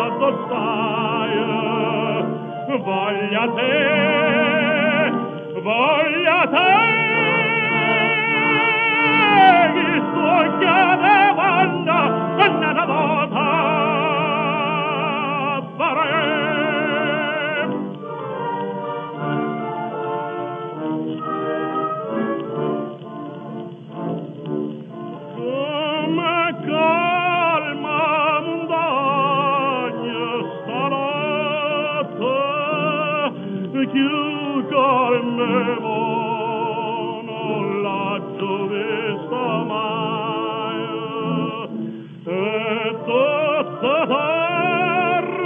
stanotte addò staje? Voglio a te, voglio a te, chist'uocchie te vonno n'ata vota verè. Comme calma 'a muntagna stanotte, cchiù calma 'e mo nun l'aggio vista maje. E tutt dorme,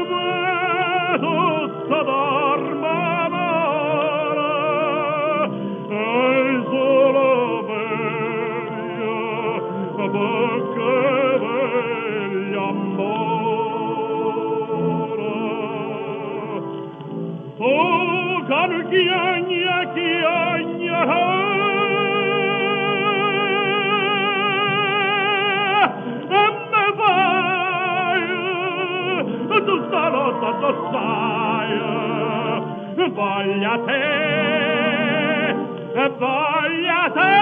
tutt dorme 'o mare, e i' sulo veglio pecché veglia ammore. Tu ca nun chiagne, chiagne e me faje, tu stanotte addò staje? Voglio a te, voglio a te.